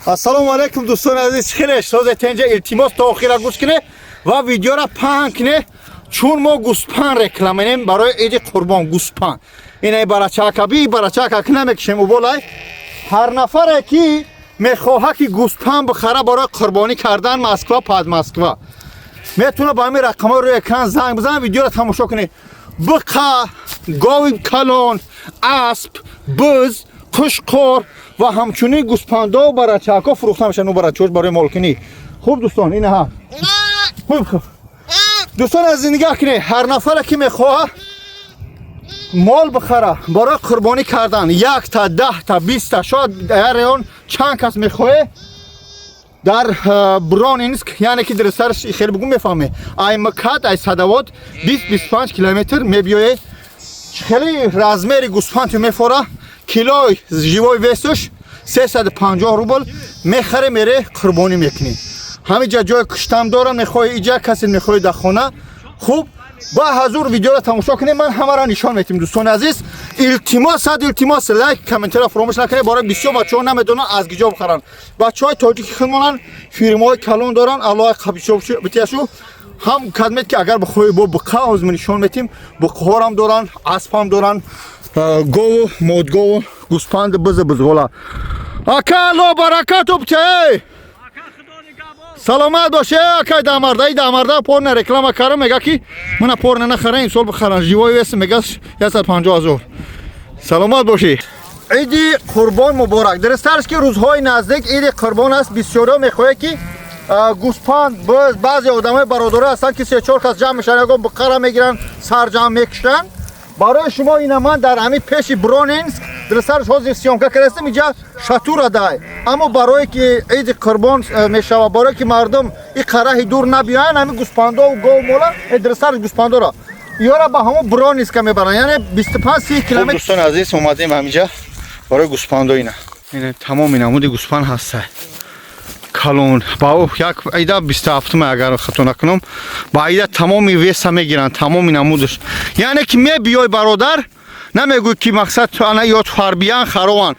Ассалому алайкум, дӯстони азиз, хеле созе тенҷа. Илтимос, то охира гӯш кине ва видеора паҳн кине, чун мо гӯспанд рекламенем барои иди қурбон. Гӯспанд инай барачакаби барачака ки намекишем уболай. Ҳар нафаре ки мехоҳад ки гӯспанд бихара барои қурбонӣ кардан, Москва, под Москва, метавона ба ҳамин рақамҳои рӯи экран занг бизанад. Видеоро тамошо кунед. Биқа, гови калон, асп, буз, қушқор ва ҳамчунин гӯспандо, барачакҳо фурӯхта мешаванд. Ну, барачаҳош барои молкунӣ. Хуб, дӯстон, инаҳа. Хуб, хуб, дӯстон азиз, нигаҳ кунед. Ҳар нафаре ки мехоҳад мол бихара барои қурбонӣ кардан, якта, 10та, 20та, шояд ҳар район чанд кас мехоҳе, дар Бронинск, яъне ки дурустараш хеле бугум мефаҳме, ай МКАД, ай Садовод 20-25 километр мебиёе. Хеле размери гӯспанди мефора, килои живой весуш 350 рубл. Мехаре, мере, қурбонӣ мекунӣ. Ҳамиҷа ҷои куштам дорам. Мехоҳи иҷа, касе мехоҳи дар хона. Хуб, ба ҳазур видеоро тамошо кунед, ман ҳамаро нишон метим. Дӯстони азиз, илтимос, сад илтимос, лайк, комментария фуромӯш накунед. Барои бисёр бачаҳо намедонанд, аз киҷо бихаранд. Бачаҳои тоҷики худмонанд, фирмаҳои калон доранд. Аллоҳ битияшу ҳам кадмет ки агар бихоҳӣ, бо буқа ҳозир нишон метим. Буқҳорам доранд, аспам доранд, гову модгову, гӯспанду, бизу, бузғола. Ака, алло баракату бте. Саломат боше, акай дамарда. И дамарда порна реклама кардам, мега ки мана порна нахара, имсол бихаран. Живой вес мега 150 ҳазор. Саломат бошӣ. Иди қурбон муборак. Дурустараш ки рӯзҳои наздик иди қурбон аст. Бисёриҳо мехоҳед ки гӯспанд, буз. Баъзе одамои бародаро ҳастанд ки се чор кас ҷамъ мешаванд, ягон буқара мегиранд, сарҷамъ мекушанд. Барои шумо ина ман дар ҳамин пеши Бронинск, дурустараш ҳозир съёмка кардастем, инҷа шатура дай. Аммо барое ки иди қурбон мешавад, барое ки мардум и қараҳи дур набиёянд, ҳамин гӯспандову гову мола, дурустараш гӯспандора ёра ба ҳамон Бронинска мебаранд, яъне 25-30 километр. Дӯстони азиз, омадем ҳаминҷа барои гӯспандо. Ина тамоми намуди гӯспанд ҳаста, калон ба як ида 27-ма, агар хато накунам, ба ида тамоми веса мегиранд, тамоми намудаш. Яъне ки мебиёй, бародар, намегӯй ки мақсад ана ёд фарбиян, харованд.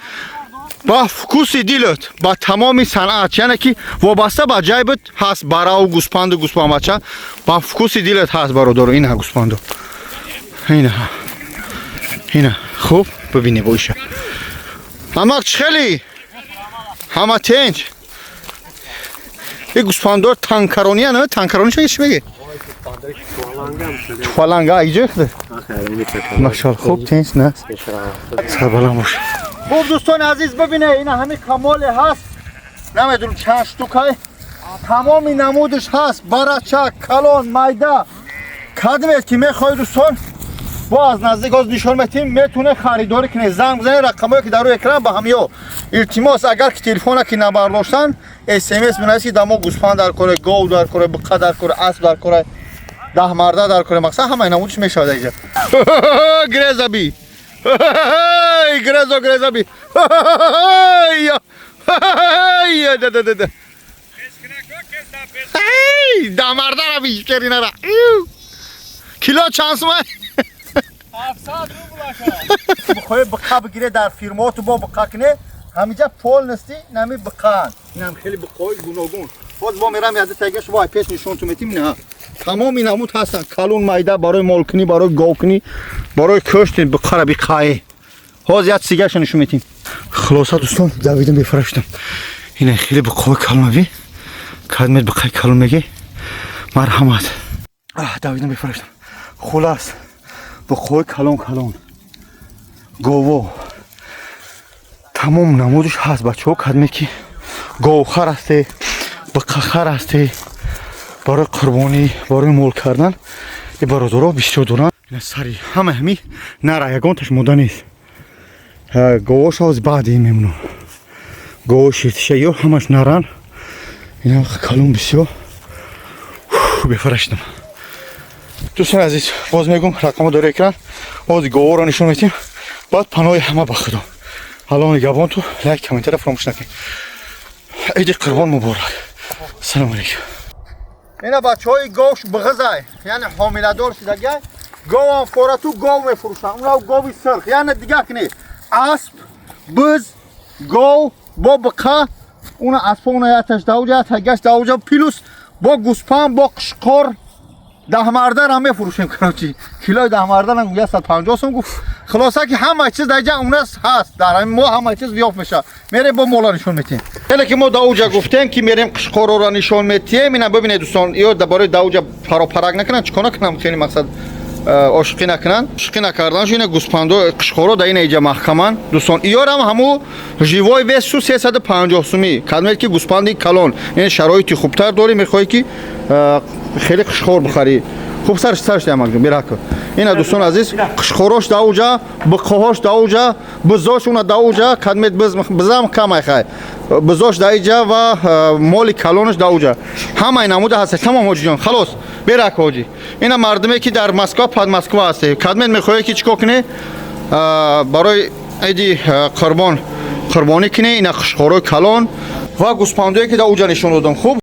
Ба вкуси дилат, ба тамоми санъат, яъне ки вобаста ба ҷайбат ҳаст, бараву гӯспанду гӯспандбача ба вкуси дилат ҳаст, бародаро. Ина гӯспандо, ина, ина. Хуб, бибине боиша. Ҳамак чӣ хеле, ҳама тенҷ. И гӯспандор танкарония, на танкарони чӣ меги? Чуфаланга иҷо хида. Машалла, хуб, тенҷ на, сарбаланд бош. Хуб, дӯстони азиз, бибине, ина ҳамин камоле ҳаст, намедонам чанд штукай, тамоми намудаш ҳаст, барачак, калон, майда. Кадмет ки мехоҳед, дӯстон, бо аз наздик оз нишон метем, метавонед харидорӣ кунед. Занг бизанед, рақамҳое ки дар рӯи экран, ба ҳамё. Илтимос, агар ки телефона ки набардоштан, СМС бинависед ки дамо гӯспанд дар коре, гов дар коре, буқа дар коре, асп дар коре, 10 марда дар коре. Мақсад, ҳамаи намудиш мешавад инҷа. Грезаби, грезо, грезаби. Да, 10 мардара бишкеринара. Кило чанд сумай? 700 рубл, ака. Бихоҳе биқа бигире, дар фирмаоту бо биқа кине, ҳамиҷа полностью нами биқаанд. Инам хеле биқои гуногун. Боз бо мерам яда тайга, шумо ай пеш нишонту метим. Ина тамоми намуд ҳастанд, калон, майда, барои молкунӣ, барои говкунӣ, барои кӯшти. Биқара биқае, ҳозир як сигаша нишон метим. Хулоса, дӯстон, давидам, бефараштам. Ина хеле биқои калонави. Кадмет биқаи калон меги, марҳамат. Давидам, бефараштам. Хулас, биқои калон калон, гово, тамом намудаш ҳаст. Бачаҳо, кадме ки говхар ҳасте, биқахар ҳасте, барои қурбонӣ, барои мол кардан, и бародаро бисёр доранд. Ина сари ҳама ҳами нара, ягонташ мода нест. Говош ҳоз баъди мемонам, гово ширтиша ё ҳамаш наран. Ина калон бисёр, бефараштам. Дӯстони азиз, боз мегум, рақамо дори экран. Боз говоро нишон метим. Баъд паноҳи ҳама ба худо. Аллоҳ нигаҳбонту. Лайк, комментария фаромӯш накунед. Иди қурбон муборак. Салому алейкум. Ина бачаҳои, говш бғизай, яъне ҳомиладор шудагай. Говам форату гов мефурӯшанд, унав гови сирх. Яъне дига кунед, асп, буз, гов бо биқа. Уна аспо, уна яташ дауҷа, ятагаш дауҷа, плюс бо гӯспанд, бо қишқор, даҳмардара мефурӯшем. Короче, килои даҳмардарам 150 сом гуфт. Хулоса, ки ҳама чиз дар ҷа унас ҳаст, дар ҳамин мо ҳама чиз ёфт мешавад. Мерем, бо мола нишон метиҳем. Хеле ки мо дауҷа гуфтем, ки мерем, қишқорора нишон метиҳем. Ина бибинед, дӯстон, ё барои дауҷа паропарак накунанд, чикор накунам, хеле мақсад ошиқӣ накунанд, ошиқӣ накарданш. Ина гӯспандо, қишқоро дар ина иҷа маҳкаманд, дӯстон. Иёрам ҳаму живой вес шу 350 сумӣ. Кадмед ки гӯспанди калон, яъне шароити хубтар дорӣ, мехоҳӣ, ки хеле қишқор бихарӣ, хуб сарш сарш ямакҷон бираку. Ина, дӯстон азиз, қишқорош дауҷа, биқоҳош дауҷа, бизош уна дауҷа. Кадмед бизам камай хай, бизош даиҷа ва моли калонаш дауҷа, ҳамаи намуда ҳаст. Тамом, ҳоҷиҷон, халос, берак, ҳоҷи. Ина мардуме, ки дар Москва, Подмосква ҳасте, кадмед мехоҳе, ки чикор куне, барои иди қурбон қурбонӣ куне, ина қишқорои калон ва гӯспандое, ки дар уҷа нишон додам, хуб.